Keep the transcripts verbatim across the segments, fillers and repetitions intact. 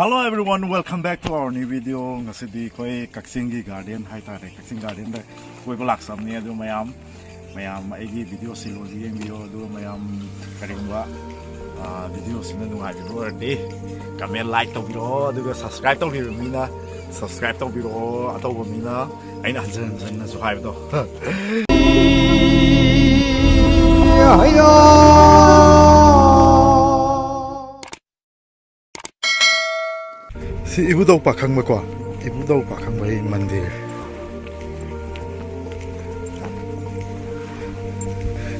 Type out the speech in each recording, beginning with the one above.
Hello everyone, welcome back to our new video. ꯉꯁꯤꯗꯤ ꯑꯩꯈꯣꯏ ꯀꯛꯆꯤꯡꯒꯤ ꯒꯥꯔꯗꯦꯟ ꯍꯥꯏꯇꯥꯔꯦ, ꯀꯛꯆꯤꯡ ꯒꯥꯔꯗꯦꯟꯗ ꯀꯣꯏꯕ ꯂꯥꯛꯆꯕꯅꯦ꯫ ꯑꯗꯨ ꯃꯌꯥꯝ, ꯃꯌꯥꯝ ꯑꯩꯒꯤ ꯚꯤꯗꯤꯑꯣꯁꯤ ꯂꯣꯏꯅ ꯌꯦꯡꯕꯤꯌꯣ꯫ ꯑꯗꯨꯒ ꯃꯌꯥꯝ ꯀꯔꯤꯒꯨꯝꯕ, ꯑ, ꯚꯤꯗꯤꯑꯣꯁꯤꯅ ꯅꯨꯡꯉꯥꯏꯕꯤꯕ ꯑꯣꯏꯔꯗꯤ comment, like ꯇꯧꯕꯤꯔꯛꯑꯣ꯫ ꯑꯗꯨꯒ subscribe ꯇꯧꯕꯤꯕ ꯃꯤꯅ subscribe ꯇꯧꯕꯤꯔꯛꯑꯣ꯫ ꯑꯇꯧꯕ ꯃꯤꯅ ꯑꯩꯅ ꯍꯟꯖꯤꯟ ꯍꯟꯖꯤꯟꯅꯁꯨ ꯍꯥꯏꯕꯗꯣ꯫ ꯁꯤ ꯏꯕꯨꯙꯧ ꯄꯥꯈꯪꯕꯀꯣ, ꯏꯕꯨꯙꯧ ꯄꯥꯈꯪꯕꯒꯤ ꯃꯟꯗꯤꯔ꯫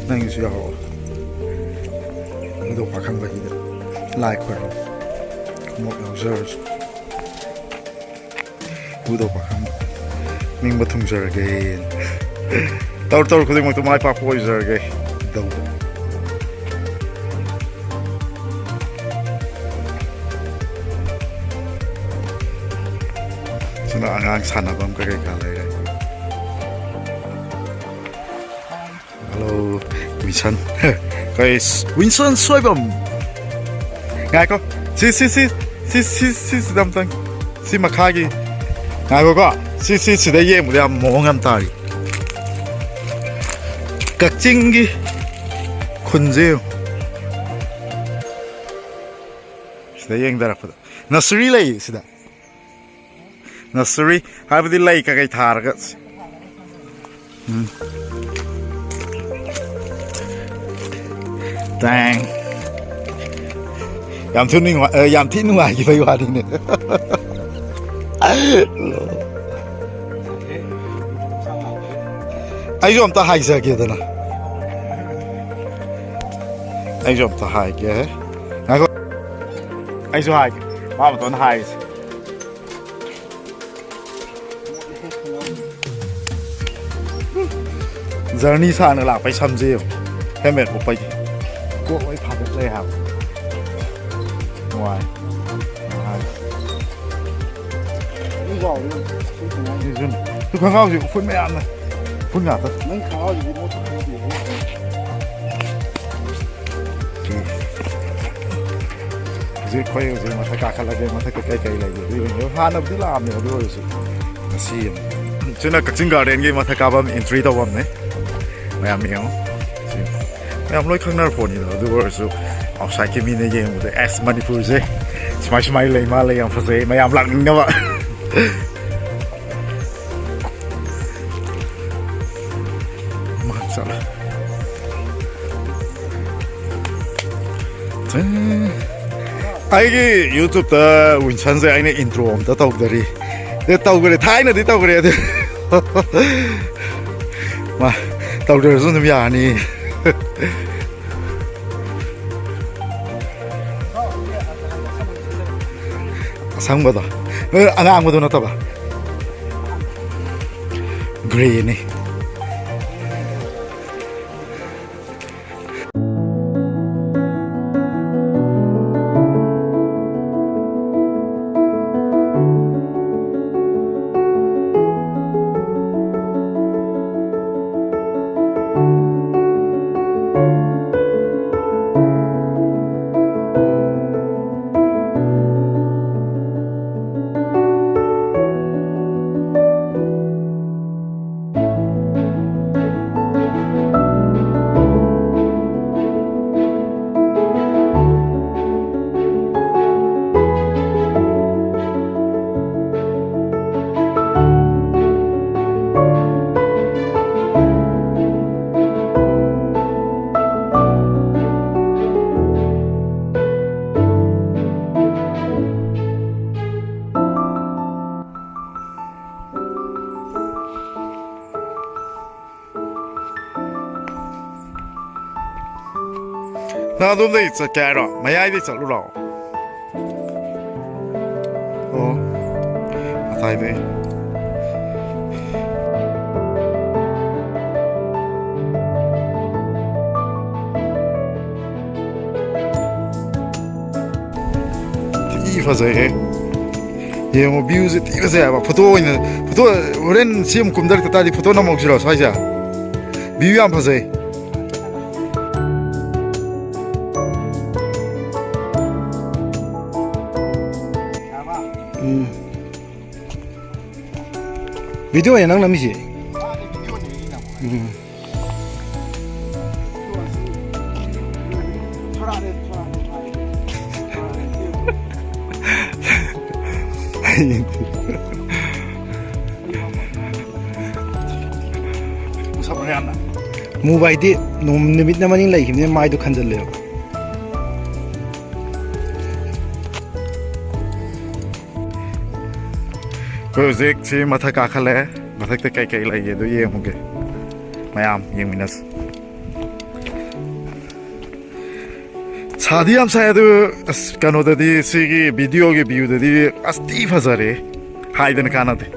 ꯅꯪꯒꯤꯁꯨ ꯌꯥꯎꯔꯛꯑꯣ꯫ ꯏꯕꯨꯙꯧ ꯄꯥꯈꯪꯕꯒꯤꯗ ꯂꯥꯏ ꯈꯣꯏꯔꯝ꯫ ꯈꯣꯡꯎꯞ ꯌꯥꯎꯖꯔꯁꯨ꯫ ꯏꯕꯨꯙꯧ ꯄꯥꯈꯪꯕ ꯅꯤꯡꯕ ꯊꯨꯡꯖꯔꯒꯦ꯫ ꯇꯧꯔꯨ ꯇꯧꯔꯨ ꯈꯨꯗꯤꯡꯃꯛꯇ ꯃꯥꯏ ꯄꯥꯛꯄ ꯑꯣꯏꯖꯔꯒꯦ꯫ ꯏꯕꯨꯙꯧꯗ꯫ ꯁꯤꯅ ꯑꯉꯥꯡ ꯁꯥꯟꯅꯐꯝ ꯀꯩ ꯀꯩꯀꯥ ꯂꯩꯔꯦ꯫ ꯍꯜꯂꯣ, ꯋꯤꯟꯁꯟ꯫ ꯀꯩ, ꯋꯤꯟꯁꯟ ꯁꯣꯏꯕꯝ꯫ ꯉꯥꯏꯈꯣ꯫ ꯁꯤ, ꯁꯤ, ꯁꯤ, ꯁꯤ, ꯁꯤ, ꯁꯤ, ꯁꯤꯗ ꯑꯝꯇꯪ꯫ ꯁꯤ ꯃꯈꯥꯒꯤ꯫ ꯉꯥꯏꯈꯣꯀꯣ꯫ ꯁꯤ, ꯁꯤ, ꯁꯤꯗ ꯌꯦꯡꯕꯗ ꯌꯥꯝ ꯃꯑꯣꯡ ꯌꯥꯝ ꯇꯥꯔꯤ꯫ ꯀꯛꯆꯤꯡꯒꯤ ꯈꯨꯟꯁꯦ ꯌꯦꯡꯉꯨ꯫ ꯁꯤꯗ ꯌꯦꯡꯊꯔꯛꯄꯗ꯫ Nursery ꯂꯩ ꯁꯤꯗ꯫ Nursery ꯍꯥꯏꯕꯗꯤ ꯂꯩ ꯀꯩꯀꯩ ꯊꯥꯔꯒ꯫ ꯎꯝ꯫ ꯇꯥꯡ꯫ ꯌꯥꯝ ꯊꯤ ꯅꯨꯡꯉꯥꯏ-, ꯑ, ꯌꯥꯝ ꯊꯤ ꯅꯨꯡꯉꯥꯏꯈꯤꯕꯩ ꯋꯥꯅꯤꯅꯦ꯫ ꯑꯩꯁꯨ ꯑꯝꯇ ꯍꯥꯏꯖꯒꯦꯗꯅ꯫ ꯑꯩꯁꯨ ꯑꯝꯇ ꯍꯥꯏꯒꯦ꯫ ꯉꯥꯏꯈꯣ꯫ ꯑꯩꯁꯨ ꯍꯥꯏꯒꯦ꯫ ꯃꯥ ꯃꯇꯣꯟꯗ ꯍꯥꯏꯔꯤꯁꯦ꯫ Journey ꯁꯥꯡꯅ ꯂꯥꯛꯄꯩ ꯁꯝꯁꯦ ꯌꯦꯡꯉꯨ꯫ Helmet ꯎꯞꯄꯒꯤ꯫ ꯀꯣꯛ ꯂꯣꯏ ꯐꯥꯗꯠꯂꯦ ꯍꯥꯏꯕ꯫ ꯅꯨꯡꯉꯥꯏ꯫ ꯅꯨꯡꯉꯥꯏ꯫ ꯁꯤ ꯈꯣꯡꯒ꯭ꯔꯥꯎꯁꯦ ꯁꯤ ꯈꯣꯡꯒ꯭ꯔꯥꯎꯁꯦ꯫ ꯁꯤ ꯈꯣꯡꯒ꯭ꯔꯥꯎꯁꯦ꯫ ꯁꯤ ꯎꯐꯨꯟ ꯃꯌꯥꯝꯅ꯫ ꯎꯐꯨꯟ ꯉꯥꯛꯇ꯫ ꯅꯪ ꯈꯣꯡꯒ꯭ꯔꯥꯎꯁꯤꯗꯤ ꯃꯣꯠꯄ ꯈꯪꯗꯦ꯫ ꯁꯤ꯫ ꯍꯧꯖꯤꯛ ꯑꯩꯈꯣꯏ ꯍꯧꯖꯤꯛ ꯃꯊꯛ ꯀꯥꯈꯠꯂꯒꯦ꯫ ꯃꯊꯛꯇ ꯀꯩ ꯀꯩ ꯂꯩꯒꯦ ꯑꯗꯨ ꯌꯦꯡꯒꯦ꯫ ꯍꯥꯟꯅꯕꯨꯗꯤ ꯂꯥꯛꯑꯝꯃꯦ, ꯑꯗꯨ ꯑꯣꯏꯔꯁꯨ ꯉꯁꯤ ꯌꯦꯡꯉꯨ꯫ ꯁꯤꯅ ꯀꯛꯆꯤꯡ ꯒꯥꯔꯗꯦꯟꯒꯤ ꯃꯊꯛ ꯀꯥꯐꯝ ꯑꯦꯟꯇ꯭ꯔꯤ ꯇꯧꯐꯝꯅꯦ꯫ ꯃꯌꯥꯝ ꯌꯦꯡꯉꯣ꯫ ꯁꯤ ꯃꯌꯥꯝ ꯂꯣꯏ ꯈꯪꯅꯔ ꯄꯣꯠꯅꯤꯗꯣ꯫ ꯑꯗꯨ ꯑꯣꯏꯔꯁꯨ ꯑꯥꯎꯠꯁꯥꯏꯠꯀꯤ ꯃꯤꯅ ꯌꯦꯡꯕꯗ, "ꯑꯦꯁ, ꯃꯅꯤꯄꯨꯔꯁꯦ ꯁꯨꯃꯥꯏ ꯁꯨꯃꯥꯏꯅ ꯂꯩ ꯃꯥꯜꯂꯦ, ꯌꯥꯝ ꯐꯖꯩ", ꯃꯌꯥꯝ ꯂꯥꯛꯅꯤꯡꯅꯕ꯫ ꯃꯥ ꯆꯠꯂꯣ꯫ ꯑꯩꯒꯤ ꯌꯨꯇ꯭ꯌꯨꯕꯇ ꯋꯤꯟꯁꯟꯁꯦ ꯑꯩꯅ ꯏꯟꯇ꯭ꯔꯣ ꯑꯝꯇ ꯇꯧꯗꯔꯤ꯫ ꯑꯦ, ꯇꯧꯈ꯭ꯔꯦ, ꯊꯥꯏꯅꯗꯤ ꯇꯧꯈ꯭ꯔꯦ ꯑꯗꯨ꯫ ꯃꯥ ꯇꯧꯗ꯭ꯔꯁꯨ ꯑꯗꯨꯝ ꯌꯥꯔꯅꯤ꯫ ꯑꯁꯪꯕꯗꯣ, ꯑꯉꯥꯡꯕꯗꯣ ꯅꯠꯇꯕ, ꯒ꯭ꯔꯦꯅꯤ꯫ ꯅꯪ ꯑꯗꯣꯝꯗꯩ ꯆꯠꯀꯦ ꯍꯥꯏꯔꯣ? ꯃꯌꯥꯏꯗꯩ ꯆꯠꯂꯨꯔꯣ? ꯑꯣ, ꯃꯇꯥꯏꯗꯩ꯫ ꯊꯤ ꯐꯖꯩꯍꯦ꯫ ꯌꯦꯡꯉꯣ, ꯚ꯭ꯌꯨꯁꯦ ꯊꯤ ꯐꯖꯩ ꯍꯥꯏꯕ꯫ ꯐꯣꯇꯣ ꯑꯣꯏꯅ, ꯐꯣꯇꯣ ꯍꯣꯔꯦꯟ ꯁꯤ ꯑꯃꯨꯛ ꯀꯨꯝꯊꯔꯛꯇ ꯇꯥꯔꯗꯤ ꯐꯣꯇꯣ ꯅꯝꯍꯧꯁꯤꯔꯣ ꯁ꯭ꯋꯥꯏꯁꯦ? ꯚ꯭ꯌꯨ ꯌꯥꯝ ꯐꯖꯩ꯫ ꯎꯝ꯫ ꯚꯤꯗꯤꯑꯣꯅꯦ ꯅꯪ ꯅꯝꯃꯤꯁꯦ? ꯎꯝ꯫ ꯃꯨꯕ ꯍꯥꯏꯗꯤ ꯅꯣꯡ-, ꯅꯨꯃꯤꯠ ꯑꯃꯅꯤ ꯂꯩꯈꯤꯕꯅꯤꯅ ꯃꯥꯏꯗꯣ ꯈꯟꯖꯜꯂꯦꯕ꯫ ꯑꯩꯈꯣꯏ ꯍꯧꯖꯤꯛ ꯁꯤ ꯃꯊꯛ ꯀꯥꯈꯠꯂꯛꯑꯦ꯫ ꯃꯊꯛꯇ ꯀꯩꯀꯩ ꯂꯩꯒꯦꯗꯣ ꯌꯦꯡꯉꯨꯒꯦ꯫ ꯃꯌꯥꯝ ꯌꯦꯡꯃꯤꯟꯅꯁꯤ꯫ ꯁꯥꯗꯤ ꯌꯥꯝ ꯁꯥꯏ ꯑꯗꯨ, ꯑꯁ, ꯀꯩꯅꯣꯗꯗꯤ, ꯁꯤꯒꯤ ꯚꯤꯗꯤꯑꯣꯒꯤ ꯚ꯭ꯌꯨꯗꯗꯤ ꯑꯁ ꯊꯤ ꯐꯖꯔꯦ꯫ ꯍꯥꯏꯗꯅ ꯀꯥꯟꯅꯗꯦ꯫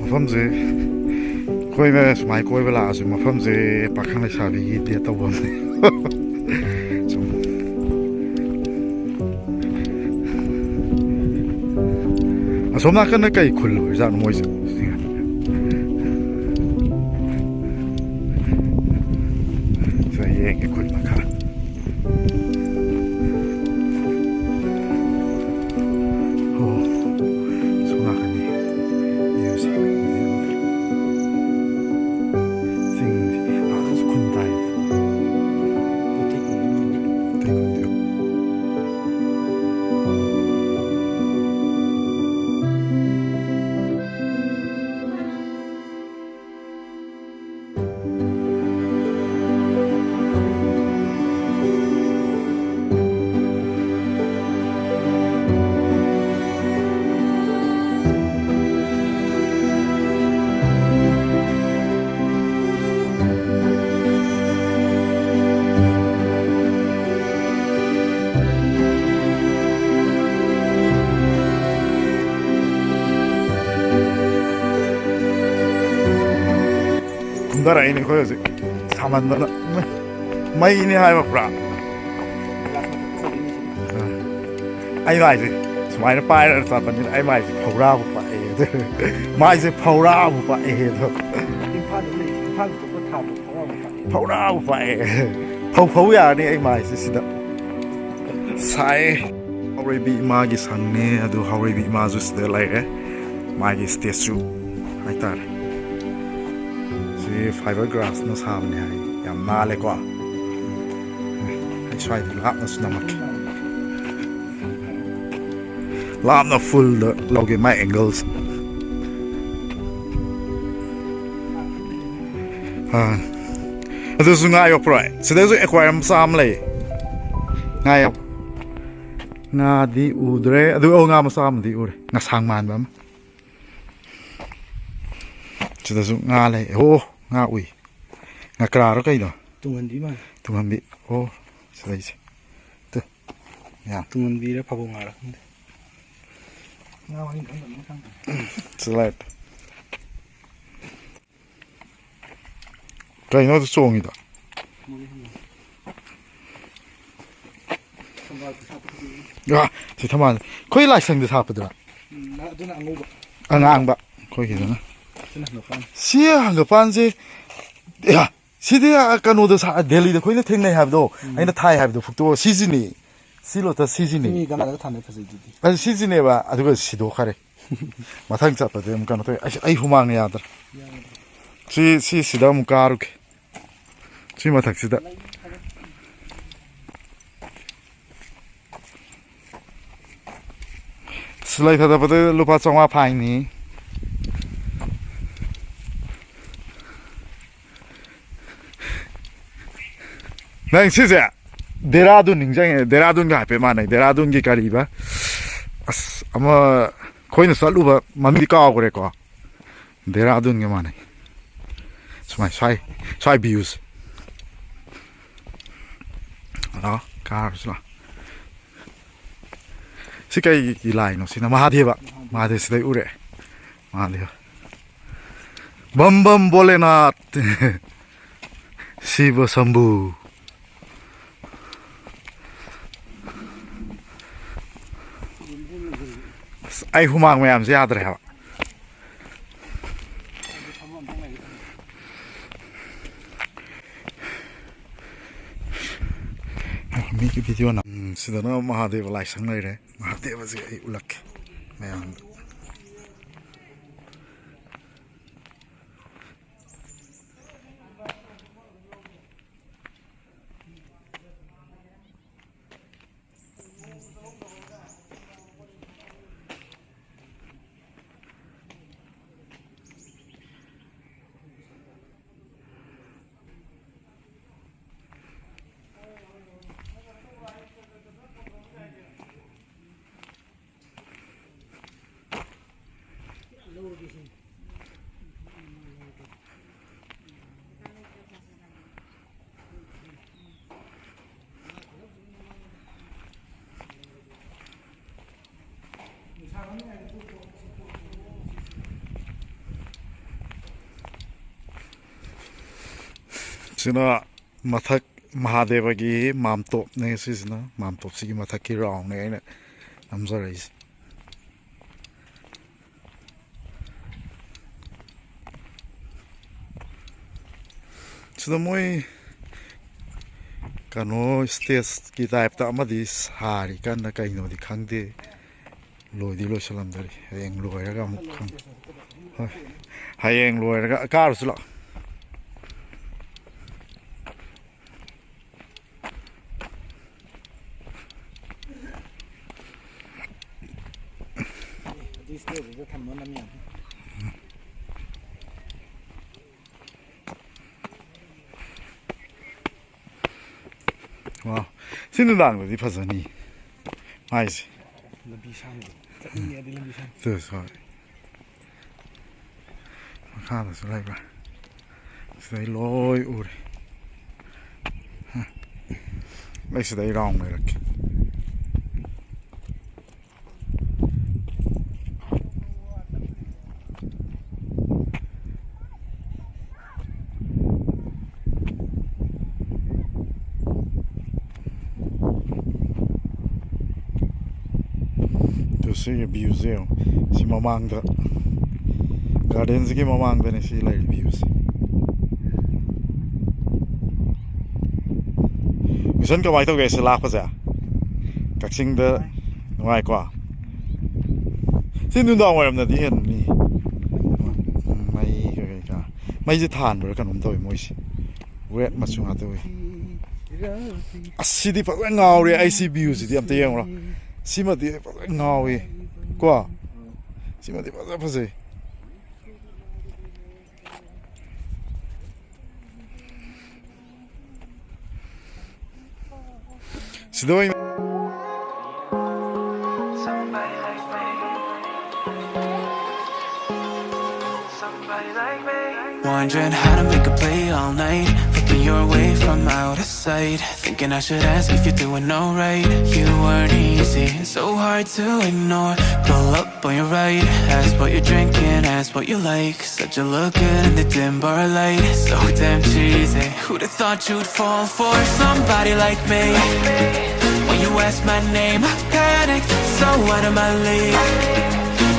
ꯃꯐꯝꯁꯦ ꯑꯩꯈꯣꯏꯅ ꯁꯨꯃꯥꯏ ꯀꯣꯏꯕ ꯂꯥꯛꯑꯁꯨ, ꯃꯐꯝꯁꯦ ꯄꯥꯈꯪ ꯂꯩꯁꯥꯕꯤꯒꯤ ꯗꯦꯠ ꯇꯧꯐꯝꯅꯦ꯫ ꯁꯨꯝ꯫ ꯑꯁꯣꯝ ꯅꯥꯀꯟꯗ ꯀꯩ ꯈꯨꯜ ꯑꯣꯏꯖꯥꯠꯅꯣ ꯃꯣꯏꯁꯦ? ꯁꯤꯗ ꯌꯦꯡꯒꯦ ꯈꯨꯜ ꯃꯈꯥ꯫ ꯑꯣ, ꯁꯣꯝ ꯅꯥꯀꯟꯒꯤ ꯚ꯭ꯌꯨꯁꯦ꯫ ꯆꯤꯡꯁꯦ꯫ ꯑꯥꯗꯁꯨ ꯈꯨꯟ ꯇꯥꯏ꯫ ꯃꯩꯇꯩ ꯈꯨꯟꯗꯤ ꯃꯥꯜꯂꯦ꯫ ꯃꯩꯇꯩ ꯈꯨꯟꯗꯤ꯫ ꯀꯨꯝꯊꯔꯛꯏꯅꯦ ꯑꯩꯈꯣꯏ ꯍꯧꯖꯤꯛ꯫ ꯁꯥꯃꯟꯗꯅ꯫ ꯃꯩꯅꯦ ꯍꯥꯏꯕ ꯄꯨꯔꯥ꯫ ꯑꯩꯅ ꯍꯥꯏꯁꯦ, ꯁꯨꯃꯥꯏꯅ ꯄꯥꯏꯔꯒ ꯆꯠꯄꯅꯤꯅ ꯑꯩ ꯃꯥꯏꯁꯦ ꯐꯧꯔꯥꯕꯨ ꯄꯥꯛꯑꯦ ꯑꯗꯨ꯫ ꯃꯥꯏꯁꯦ ꯐꯧꯔꯥꯕꯨ ꯄꯥꯛꯑꯦ ꯑꯗꯣ꯫ ꯏꯝꯐꯥꯜꯗ ꯂꯩ, ꯏꯝꯐꯥꯜꯒꯤ ꯊꯣꯛꯄ ꯊꯥꯕ ꯐꯧꯔꯥꯕꯨ ꯄꯥꯛꯑꯦ꯫ ꯐꯧꯔꯥꯕꯨ ꯄꯥꯛꯑꯦ꯫ ꯐꯧ ꯐꯧ ꯌꯥꯔꯅꯤ ꯑꯩ ꯃꯥꯏꯁꯦ ꯁꯤꯗ꯫ ꯁꯥꯏ꯫ ꯍꯥꯎꯔꯩꯕꯤ ꯏꯃꯥꯒꯤ ꯁꯪꯅꯦ ꯑꯗꯨ ꯍꯥꯎꯔꯩꯕꯤ ꯏꯃꯥꯁꯨ ꯁꯤꯗ ꯂꯩꯔꯦ꯫ ꯃꯥꯒꯤ ꯁ꯭ꯇꯦꯆꯨ ꯍꯥꯏꯇꯥꯔꯦ꯫ ꯁꯤ ꯐꯥꯏꯕꯔ ꯒ꯭ꯂꯥꯁꯅ ꯁꯥꯕꯅꯦ ꯍꯥꯏ꯫ ꯌꯥꯝ ꯅꯥꯜꯂꯦꯀꯣ꯫ ꯑꯩ ꯁ꯭ꯋꯥꯏꯗ ꯂꯥꯞꯅꯁꯨ ꯅꯝꯃꯛꯀꯦ꯫ ꯂꯥꯞꯅ ꯐꯨꯜꯗ ꯂꯧꯒꯦ ꯃꯥꯏ ꯑꯦꯡꯒꯜꯁꯦ꯫ ꯑꯥ꯫ ꯑꯗꯨꯁꯨ ꯉꯥ ꯌꯣꯛꯄ꯭ꯔꯣ? ꯁꯤꯗꯁꯨ ꯑꯦꯀ꯭ꯋꯥꯔꯤꯌꯝ ꯃꯆꯥ ꯑꯃ ꯂꯩ꯫ ꯉꯥ ꯌꯣꯛ-, ꯉꯥꯗꯤ ꯎꯗ꯭ꯔꯦ꯫ ꯑꯗꯨ, ꯑꯣ, ꯉꯥ ꯃꯆꯥ ꯑꯃꯗꯤ ꯎꯔꯦ꯫ ꯉꯁꯥꯡ ꯃꯥꯟꯕ ꯑꯃ꯫ ꯁꯤꯗꯁꯨ ꯉꯥ ꯂꯩ꯫ ꯑꯣ, ꯉꯥ ꯎꯏ꯫ ꯉꯀ꯭ꯔꯥꯔꯣ ꯀꯩꯅꯣ? ꯇꯨꯡꯍꯟꯕꯤ ꯃꯥꯜꯂꯦ꯫ ꯇꯨꯡꯍꯟꯕꯤ꯫ ꯑꯣ, ꯁꯤꯗꯩꯁꯦ꯫ ꯇꯨ꯫ ꯌꯥꯝ꯫ ꯇꯨꯡꯍꯟꯕꯤꯔ ꯐꯥꯕꯧ ꯉꯥꯔ ꯈꯪꯗꯦ꯫ ꯉꯥ ꯃꯃꯤꯡ ꯈꯪꯗꯕꯅꯤꯅ ꯈꯪꯗꯦ꯫ ꯁꯤꯗ ꯂꯥꯛꯑꯦ꯫ ꯀꯩꯅꯣ ꯑꯗꯨ ꯆꯣꯡꯉꯤꯗꯣ? ꯑꯥ, ꯁꯤ ꯊꯝꯕꯥꯜ꯫ ꯑꯩꯈꯣꯏ ꯂꯥꯏꯁꯪꯗ ꯁꯥꯠꯄꯗꯨꯔꯥ? ꯎꯝ, ꯑꯗꯨꯅ ꯑꯉꯧꯕ꯫ ꯑꯉꯥꯡꯕ꯫ ꯑꯩꯈꯣꯏꯒꯤꯗꯨꯅ꯫ ꯁꯤꯅ ꯍꯪꯒꯄꯥꯟ꯫ ꯁꯤ ꯍꯪꯒꯄꯥꯟꯁꯦ, ꯑꯦ, ꯁꯤꯗꯤ, ꯑ, ꯀꯩꯅꯣꯗ ꯁꯥ-, ꯗꯦꯜꯂꯤꯗ ꯑꯩꯈꯣꯏꯅ ꯊꯦꯡꯅꯩ ꯍꯥꯏꯕꯗꯣ, ꯎꯝ꯫ ꯑꯩꯅ ꯊꯥꯏ ꯍꯥꯏꯕꯗꯣ ꯐꯣꯇꯣ ꯁꯤꯁꯤꯅꯤ꯫ ꯁꯤ ꯂꯣꯇꯁ ꯁꯤꯁꯤꯅꯤ꯫ ꯃꯤ ꯒꯝꯂꯥꯗꯒ ꯊꯥꯅꯩ ꯐꯖꯩꯗꯨꯗꯤ꯫ ꯑꯗꯨ ꯁꯤꯁꯤꯅꯦꯕ, ꯑꯗꯨꯒ ꯁꯤꯗꯣꯛꯈꯔꯦ꯫ ꯃꯊꯪ ꯆꯠꯄꯗꯤ ꯑꯃꯨꯛ ꯀꯩꯅꯣ ꯇꯧꯋꯦ꯫ ꯑꯩꯁ, ꯑꯩ ꯍꯨꯃꯥꯡꯅ ꯌꯥꯗ꯭ꯔꯦ꯫ ꯁꯤ, ꯁꯤ ꯁꯤꯗ ꯑꯃꯨꯛ ꯀꯥꯔꯨꯒꯦ꯫ ꯁꯤ ꯃꯊꯛꯁꯤꯗ꯫ ꯑꯁ, ꯂꯩ ꯊꯥꯗꯕꯗ ꯂꯨꯄꯥ ꯆꯥꯝꯃꯉꯥ ꯐꯥꯏꯟꯅꯤ꯫ ꯅꯪ ꯁꯤꯁꯦ ꯗꯦꯔꯥꯗꯨꯟ ꯅꯤꯡꯁꯤꯡꯉꯦ꯫ ꯗꯦꯔꯥꯗꯨꯟꯒ ꯍꯥꯏꯐꯦꯠ ꯃꯥꯟꯅꯩ꯫ ꯗꯦꯔꯥꯗꯨꯟꯒꯤ ꯀꯔꯤꯕ? ꯑꯁ, ꯑꯃ ꯑꯩꯈꯣꯏꯅ ꯆꯠꯂꯨꯕ ꯃꯃꯤꯡꯗꯤ ꯀꯥꯎꯈ꯭ꯔꯦꯀꯣ꯫ ꯗꯦꯔꯥꯗꯨꯟꯒ ꯃꯥꯟꯅꯩ꯫ ꯁꯨꯃꯥꯏ, ꯁ꯭ꯋꯥꯏ, ꯁ꯭ꯋꯥꯏ ꯚ꯭ꯌꯨꯁꯦ꯫ ꯂꯥꯛꯑꯣ, ꯀꯥꯔꯨꯁꯤ ꯂꯥꯛꯑꯣ꯫ ꯁꯤ ꯀꯩꯒꯤ ꯂꯥꯏꯅꯣ? ꯁꯤꯅ ꯃꯍꯥꯗꯦꯕ꯫ ꯃꯍꯥꯗꯦꯕ ꯁꯤꯗꯩ ꯎꯔꯛꯑꯦ꯫ ꯃꯍꯥꯗꯦꯕ꯫ ꯕꯝ ꯕꯝ ꯚꯣꯂꯦꯅꯥꯊ꯫ ꯁꯤꯕ ꯁꯝꯚꯨ꯫ ꯑꯩ ꯍꯨꯃꯥꯡ ꯃꯌꯥꯝꯁꯦ ꯌꯥꯗ꯭ꯔꯦ ꯍꯥꯏꯕ꯫ ꯃꯤꯒꯤ ꯚꯤꯗꯤꯑꯣ ꯅꯝ-, ꯎꯝ, ꯁꯤꯗꯅ ꯃꯍꯥꯗꯦꯕ ꯂꯥꯏꯁꯪ ꯂꯩꯔꯦ꯫ ꯃꯍꯥꯗꯦꯕꯁꯦ ꯑꯩ ꯎꯠꯂꯛꯀꯦ ꯃꯌꯥꯝꯗ꯫ ꯁꯤꯅ ꯃꯊꯛ ꯃꯍꯥꯗꯦꯕꯒꯤ ꯃꯥꯝꯇꯣꯞꯅꯦ꯫ ꯁꯤꯁꯤꯅ ꯃꯥꯝꯇꯣꯞꯁꯤꯒꯤ ꯃꯊꯛꯀꯤ ꯔꯥꯎꯟꯅꯦ ꯑꯩꯅ ꯅꯝꯖꯔꯛꯏꯁꯦ꯫ ꯁꯤꯗ ꯃꯣꯏ ꯀꯩꯅꯣ ꯁ꯭ꯇꯦꯖꯀꯤ ꯇꯥꯏꯞꯇ ꯑꯃꯗꯤ ꯁꯥꯔꯤ ꯀꯟꯅ, ꯀꯩꯅꯣꯗꯤ ꯈꯪꯗꯦ꯫ ꯂꯣꯏꯗꯤ ꯂꯣꯏꯁꯤꯜꯂꯝꯗꯔꯤ꯫ ꯍꯌꯦꯡ ꯂꯣꯏꯔꯒ ꯑꯃꯨꯛ ꯈꯪ-, ꯍꯣꯏ, ꯍꯌꯦꯡ ꯂꯣꯏꯔꯒ ꯀꯥꯔꯨꯁꯤ ꯂꯥꯛꯑꯣ꯫ ꯑꯗꯨꯏ ꯁ꯭ꯇꯦꯖꯇꯨꯗ ꯊꯝꯃꯣ ꯅꯝ ꯌꯥꯅꯤ꯫ ꯋꯥ, ꯁꯤ ꯅꯨꯡꯗꯥꯡꯗꯗꯤ ꯐꯖꯅꯤ ꯃꯥꯏꯁꯦ꯫ ꯂꯝꯕꯤ ꯁꯥꯡꯕꯗꯣ꯫ ꯆꯠꯅꯤꯡꯉꯦꯗꯤ ꯂꯝꯕꯤ ꯁꯥꯡ-꯫ ꯑꯗꯨꯁꯨ ꯍꯣꯏ꯫ ꯃꯈꯥꯗꯁꯨ ꯂꯩꯕ꯭ꯔꯥ? ꯁꯤꯗꯩ ꯂꯣꯏ ꯎꯔꯦ꯫ ꯑꯩ ꯁꯤꯗꯩ ꯔꯥꯎꯟ ꯂꯩꯔꯛꯀꯦ꯫ ꯑꯗꯨꯁꯨ ꯁꯤꯒꯤ ꯚ꯭ꯌꯨꯁꯦ ꯌꯦꯡꯉꯣ꯫ ꯁꯤ ꯃꯃꯥꯡꯗ, ꯒꯥꯔꯗꯦꯟꯁꯤꯒꯤ ꯃꯃꯥꯡꯗꯅꯦ ꯁꯤ ꯂꯩꯔꯤ ꯚ꯭ꯌꯨꯁꯦ꯫ ꯃꯤꯁꯟ ꯀꯃꯥꯏꯅ ꯇꯧꯒꯦ ꯁꯤ ꯂꯥꯛꯄꯁꯦ? ꯀꯛꯆꯤꯡꯗ ꯅꯨꯡꯉꯥꯏꯀꯣ? ꯁꯤ ꯅꯨꯡꯗꯥꯡ ꯋꯥꯏꯔꯝꯗꯗꯤ ꯍꯦꯟꯅ ꯃꯤ, ꯎꯝ, ꯃꯩ ꯀꯩꯀꯥ, ꯃꯩꯁꯦ ꯊꯥꯟꯕ꯭ꯔꯥ ꯀꯩꯅꯣꯝ ꯇꯧꯋꯤ ꯃꯣꯏꯁꯦ꯫ ꯔꯦꯗ ꯃꯆꯨ ꯉꯥꯛꯇ ꯑꯣꯏ꯫ ꯑꯁ, ꯁꯤꯗꯤ ꯐꯖꯅ ꯉꯥꯎꯔꯦ꯫ ꯑꯩ ꯁꯤ ꯚ꯭ꯌꯨꯁꯤꯗꯤ ꯑꯝꯇ ꯌꯦꯡꯉꯨꯔꯣ꯫ ꯁꯤꯃꯗꯤ ꯐꯖꯅ ꯉꯥꯎꯏ ꯀꯣ꯫ ꯁꯤꯃꯗꯤ ꯐꯖ ꯐꯖꯩ꯫ ꯁꯤꯗ ꯑꯣꯏꯅ Wondering how to make a play all night. Looking your way from out of sight. Thinking I should ask if you're doing alright. You weren't easy, so hard to ignore. Pull up on your right, ask what you're drinking, ask what you like. Said you look good in the dim bar light, so damn cheesy. Who'd have thought you'd fall for somebody like me? When you asked my name, I panicked, so out of my league.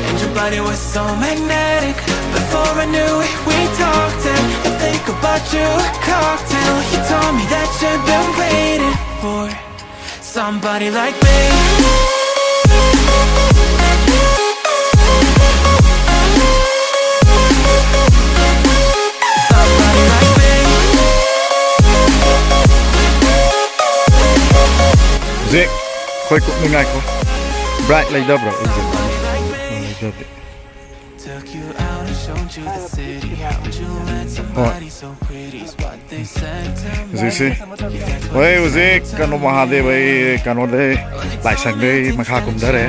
And your body was so magnetic. Before I knew it, we talked, and I think about you a cocktail. You told me that you've been waiting for somebody like me. Somebody like me. ꯍꯧꯖꯤꯛ ꯑꯩꯈꯣꯏ ꯀꯨꯞꯅꯤꯡꯉꯥꯏꯀꯣ꯫ Bright ꯂꯩꯇꯕ꯭ꯔꯣ? ꯑꯩꯁꯦ ꯂꯩꯇꯗꯦ꯫ Took you out and showed you the city. How'd you let somebody so pretty? Is what they said to me. ꯍꯧꯖꯤꯛꯁꯤ ꯍꯣꯏ, ꯍꯧꯖꯤꯛ ꯀꯩꯅꯣ, ꯃꯍꯥꯗꯦꯕ ꯑꯩ ꯀꯩꯅꯣꯗꯩ, ꯂꯥꯏꯁꯪꯗꯩ ꯃꯈꯥ ꯀꯨꯝꯊꯔꯦ꯫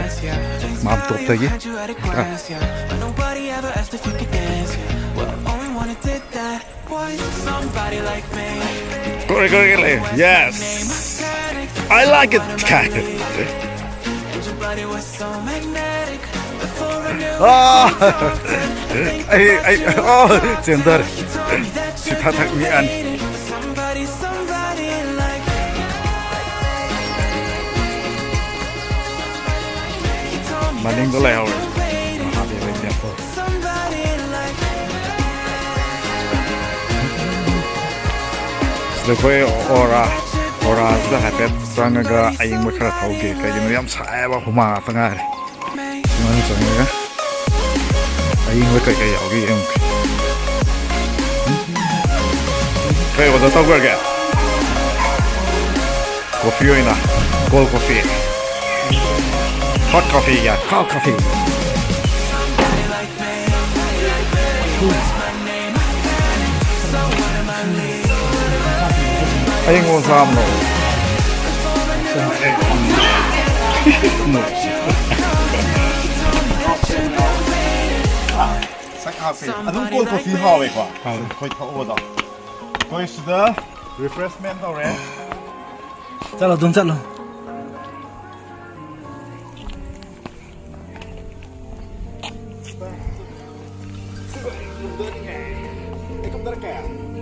ꯃꯥꯝꯇꯣꯞꯇꯒꯤ꯫ Had you at a glance, yeah. But nobody ever asked if you could dance, yeah. Well, only one who did that was somebody like me. Kore Kore ꯂꯩ꯫ Yes, I like it. And your body was so magnetic. Before I knew ꯑꯥ! ꯑꯩ ꯑꯩ ꯑꯣ, ꯆꯦꯟꯊꯔꯦ꯫ you told me that ꯁꯤ ꯊꯛ ꯊꯛ ꯅꯤꯛꯑꯅꯤ꯫ somebody, somebody like me. You told me ꯃꯅꯤꯡꯗ ꯂꯩꯍꯧꯔꯦ ꯃꯍꯥꯗꯦꯕ temple. ꯁꯤꯗ ꯑꯩꯈꯣꯏ ꯑꯣꯔꯥ, ꯑꯣꯔꯥꯁꯤꯗ ꯍꯥꯏꯐꯦꯠ ꯆꯪꯉꯒ ꯑꯏꯪꯕ ꯈꯔ ꯊꯧꯒꯦ꯫ ꯀꯩꯒꯤꯅꯣ, ꯌꯥꯝ ꯁꯥꯏꯌꯦꯕ, ꯍꯨꯃꯥꯡ ꯉꯥꯛꯇ ꯉꯥꯏꯔꯦ꯫ ꯁꯨꯃꯥꯏꯅ ꯆꯪꯉꯒ ꯑꯏꯪꯕ ꯀꯩꯀꯩ ꯌꯥꯎꯒꯦ ꯌꯦꯡꯉꯨꯒꯦ꯫ ꯀꯩ ꯑꯣꯔꯗꯔ ꯇꯧꯈ꯭ꯔꯒꯦ? ꯀꯣꯐꯤ ꯑꯣꯏꯅ, ꯀꯣꯜ ꯀꯣꯐꯤ꯫ ꯍꯣꯠ ꯀꯣꯐꯤ ꯌꯥ, ꯀꯣꯜ ꯀꯣꯐꯤ꯫ ꯑꯌꯤꯡꯕ ꯆꯥꯝꯃꯔꯣ? ꯁꯛ ꯍꯥꯞꯄꯦ꯫ ꯑꯗꯨꯝ ꯀꯣꯜ ꯀꯣꯐꯤ ꯍꯥꯎꯋꯦꯀꯣ꯫ ꯍꯥꯎꯋꯦ꯫ ꯑꯩꯈꯣꯏ ꯊꯛꯑꯣꯗꯣ꯫ ꯑꯩꯈꯣꯏ ꯁꯤꯗ ꯔꯤꯐ꯭ꯔꯦꯁꯃꯦꯟ ꯇꯧꯔꯦ꯫ ꯆꯠꯂꯣ, ꯑꯗꯨꯝ ꯆꯠꯂꯣ꯫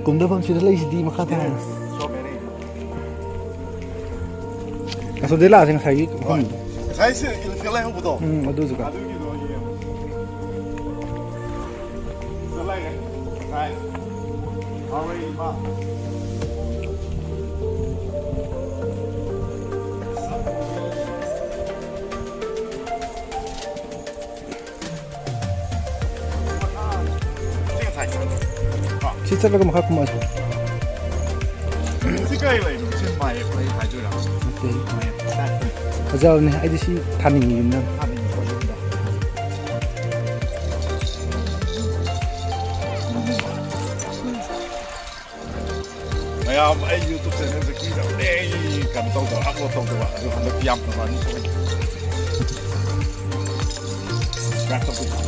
ꯀꯨꯝꯗꯐꯝ ꯁꯤꯗ ꯂꯩꯁꯤꯗꯤ, ꯃꯈꯥ ꯊꯥꯔꯒ꯫ ꯑꯁꯣꯝꯗꯩ ꯂꯥꯛꯑꯁꯦ, ꯉꯁꯥꯏꯒꯤ ꯃꯐꯝꯗꯣ꯫ ꯉꯁꯥꯏ ꯁꯤ ꯏꯂꯤꯐꯦꯟ ꯂꯩꯍꯧꯕꯗꯣ? ꯎꯝ, ꯑꯗꯨꯁꯨ ꯀꯥ꯫ ꯑꯗꯨꯒꯤꯗꯣ ꯌꯦꯡꯉꯣ꯫ ꯁꯤꯗ ꯂꯩꯔꯦ꯫ ꯉꯁꯥꯏ ꯉꯥꯎꯔꯛꯏ ꯏꯃꯥ꯫ ꯁꯤ ꯆꯠꯂꯒ ꯃꯈꯥ ꯀꯨꯝꯃꯛꯑꯁꯤ꯫ ꯁꯤ ꯀꯩ ꯂꯩꯅꯣ? ꯁꯤ ꯃꯥꯏ ꯑꯩꯈꯣꯏ ꯍꯥꯏꯗꯣꯏꯔꯥ? ꯅꯠꯇꯦ꯫ ꯃꯥꯏ ꯇꯥꯛꯄ꯫ ꯐꯖꯕꯅꯦ꯫ ꯑꯩꯗꯤ ꯁꯤ ꯊꯥꯅꯤꯡꯉꯤ ꯌꯨꯝꯗ꯫ ꯊꯥꯅꯤꯡꯉꯤ ꯑꯩꯈꯣꯏ ꯌꯨꯝꯗ꯫ ꯃꯌꯥꯝ, ꯑꯩ YouTube ꯆꯦꯅꯦꯜꯁꯦ ꯀꯨꯏꯔꯕꯅꯦ ꯑꯩ ꯀꯩꯅꯣ ꯇꯧꯗꯕ, ꯑꯞꯂꯣꯗ ꯇꯧꯗꯕ꯫ ꯑꯗꯨ ꯍꯟꯗꯛꯇꯤ ꯌꯥꯝ ꯐꯕ ꯑꯅꯤ ꯊꯣꯛꯑꯦ꯫ ꯁꯕꯁꯀ꯭ꯔꯥꯏꯕ ꯇꯧꯕꯤꯌꯨ꯫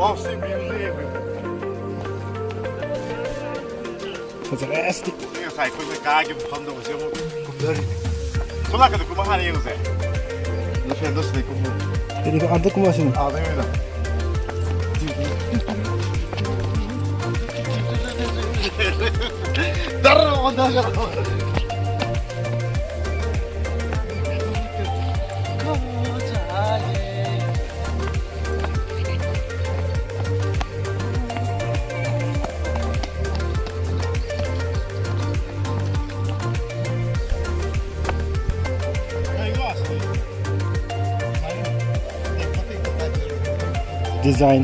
ꯋꯥꯎ, ꯁꯤ ꯚ꯭ꯌꯨꯁꯦ ꯌꯦꯡꯉꯨ꯫ ꯐꯖꯔꯦ, ꯑꯁ꯫ ꯁꯤ ꯉꯁꯥꯏ ꯑꯩꯈꯣꯏꯅ ꯀꯥꯈꯤꯕ ꯃꯐꯝꯗꯣ ꯍꯧꯖꯤꯛ ꯑꯃꯨꯛ ꯀꯨꯝꯊꯔꯤꯅꯦ꯫ ꯁꯣꯝ ꯅꯥꯀꯟꯗ ꯀꯨꯝꯕ ꯍꯥꯟꯅ ꯌꯦꯡꯉꯨꯁꯦ꯫ ꯂꯐꯦꯟꯗꯣ ꯁꯤꯗꯩ ꯀꯨꯝꯃꯨ꯫ ꯑꯗꯨꯗꯤ ꯑꯝꯇ ꯀꯨꯝꯃꯁꯤꯅꯦ꯫ ꯑꯥꯗꯩ ꯑꯣꯏꯅ꯫ ꯗꯔ ꯑꯣꯟꯊꯒꯗꯕ꯫ Design.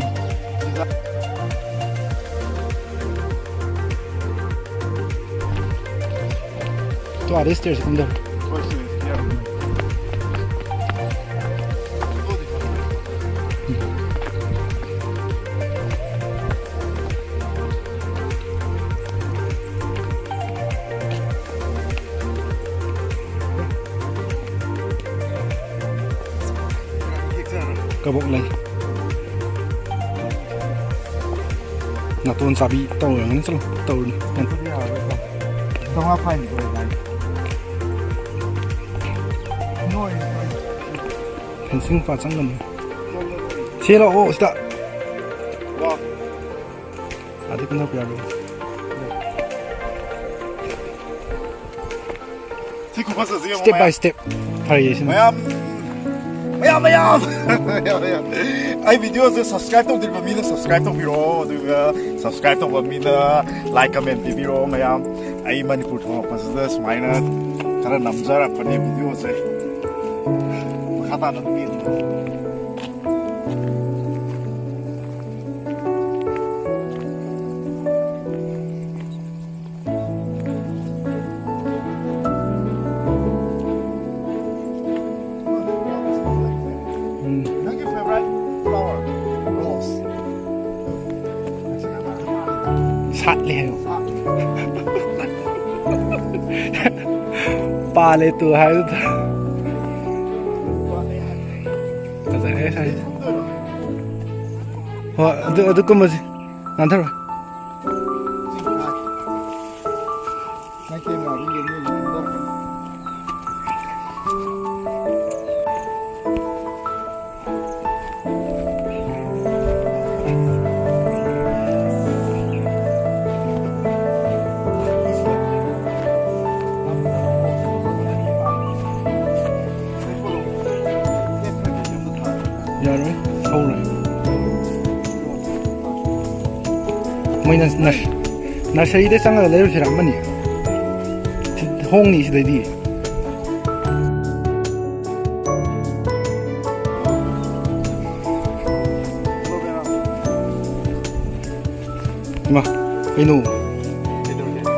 ꯇꯣ ꯑꯥꯗ stairs ꯀꯨꯝꯗꯔꯣ꯫ ꯀꯕꯣꯛ ꯂꯩ꯫ ꯅꯥꯇꯣꯟ ꯆꯥꯕꯤ ꯇꯧꯔꯝꯒꯅꯤ꯫ ꯆꯠꯂꯣ, ꯇꯧꯔꯨꯅꯨ꯫ ꯆꯥꯝꯃꯉꯥ fine ꯅꯣꯏ꯫ Fencing ꯃꯄꯥ ꯆꯪꯒꯅꯤ꯫ ꯁꯤ ꯂꯥꯛꯑꯣ ꯁꯤꯗ꯫ ꯋꯥ꯫ ꯑꯗꯨ ꯀꯩꯅꯣ ꯄꯤꯔꯛꯑꯒꯦ꯫ ꯁꯤ ꯈꯨꯐꯖꯁꯤ ꯌꯦꯡꯉꯣ, step by ꯃꯌꯥꯝ꯫ Step꯫ ꯐꯔꯦ ꯁꯤꯅ꯫ ꯃꯌꯥꯝ, ꯃꯌꯥꯝ, ꯃꯌꯥꯝ꯫ ꯃꯌꯥꯝ, ꯃꯌꯥꯝ꯫ ꯑꯩ videoꯁꯦ subscribe ꯇꯧꯗ꯭ꯔꯤꯕ ꯃꯤꯅ subscribe ꯇꯧꯕꯤꯔꯣ, ꯑꯗꯨꯒ subscribe ꯇꯧꯕ ꯃꯤꯅ like, comment ꯄꯤꯕꯤꯔꯣ ꯃꯌꯥꯝ꯫ ꯑꯩ ꯃꯅꯤꯄꯨꯔ ꯊꯣꯛꯂꯛꯄꯁꯤꯗ ꯁꯨꯃꯥꯏꯅ ꯈꯔ ꯅꯝꯖꯔꯛꯄꯅꯦ videoꯁꯦ꯫ ꯃꯈꯥ ꯇꯥꯅ ꯑꯗꯨꯝ ꯌꯦꯡꯕꯤꯔꯣ꯫ ꯎꯝ꯫ ꯅꯪꯒꯤ favourite flower? Rose꯫ ꯁꯥꯠꯂꯦ ꯍꯥꯏꯌꯣ꯫ ꯁꯥꯠꯂꯦ꯫ ꯄꯥꯜꯂꯦ ꯇꯨ ꯍꯥꯏꯗꯨꯗ꯫ ꯐꯖꯔꯦ ꯁꯥꯏꯁꯦ꯫ ꯈꯨꯝꯗꯣꯏꯔꯣ? ꯍꯣꯏ, ꯑꯗꯨ, ꯑꯗꯨ ꯀꯨꯝꯃꯁꯤ꯫ ꯅꯥꯟꯊꯔꯣ꯫ ꯌꯥꯔꯣꯏ, ꯍꯧꯔꯣꯏ꯫ ꯃꯣꯏꯅ ꯅꯔꯁ-, ꯅꯔꯁꯔꯤꯗ ꯆꯪꯉꯒ ꯂꯩꯔꯨꯁꯤꯔ ꯑꯃꯅꯤ? ꯁꯤ ꯍꯣꯡꯅꯤ ꯁꯤꯗꯩꯗꯤ꯫ ꯏꯃꯥ, ꯀꯩꯅꯣ?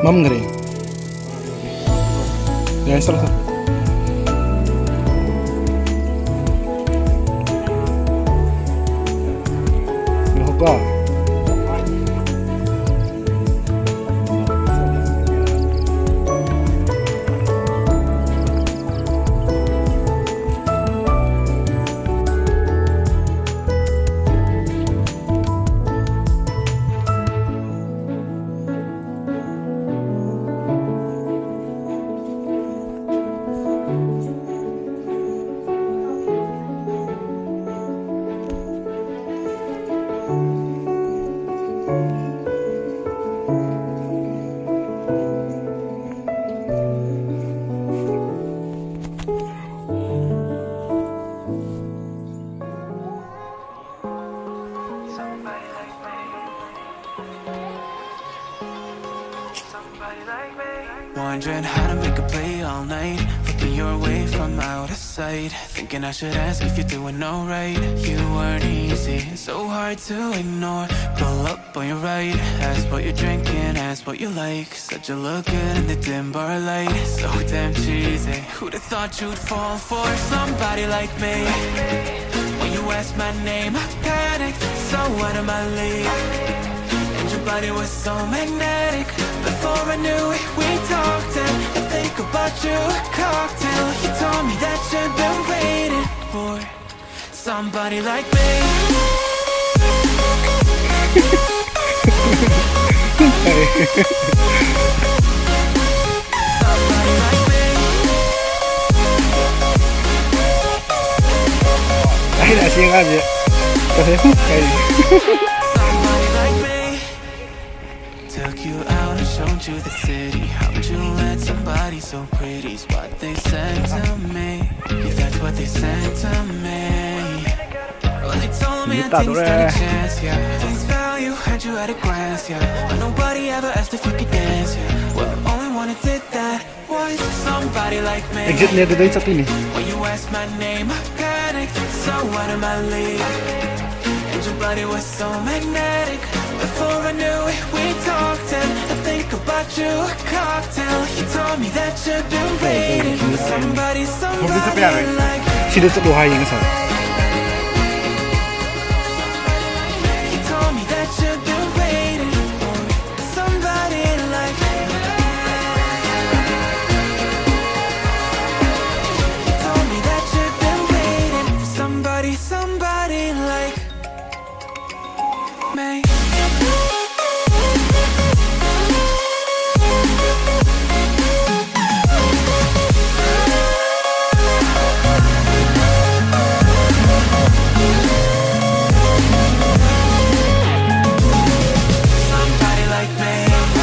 ꯃꯝꯈ꯭ꯔꯦ꯫ ꯌꯥꯔꯦ, ꯆꯠꯂꯣ, ꯆꯠꯂꯣ꯫ ꯉꯥꯏꯈꯣꯀꯣ꯫ Wondering how to make a play all night. Looking your way from out of sight. Thinking I should ask if you're doing alright. You weren't easy, so hard to ignore. Pull up on your right, ask what you're drinking, ask what you like. Said you look good in the dim bar light. So damn cheesy. Who'd have thought you'd fall for somebody like me? When you asked my name, I panicked. So out of my league. And your body was so magnetic. Before I knew it, we talked. And I think about you a cocktail. You told me that you've been waiting for somebody like me. ꯑꯩꯅ ꯑꯁꯤ ꯑꯉꯥꯡꯁꯦ ꯇꯧꯔꯦ꯫ ꯀꯔꯤ? Took you out and showed you the city. How'd you let somebody so pretty's what they said to me? Yeah, that's what they said to me. Well, they told me a thing stood a chance, yeah. Face value, had you at a glance, yeah. But nobody ever asked if you could dance, yeah. Well, only one who did that was somebody like me. ꯑꯦꯛꯖꯤꯠꯅꯦ ꯑꯗꯨꯗꯩ ꯆꯠꯇꯣꯏꯅꯤ꯫ When you asked my name, I panicked. So out of my league. And your body was so magnetic. Before I knew it, we talked and I think about you a cocktail. You told me that you've been waiting for somebody, somebody like ꯁꯤꯗ ꯆꯠꯂꯣ ꯍꯥꯏꯌꯦ ꯉꯁꯥꯏ꯫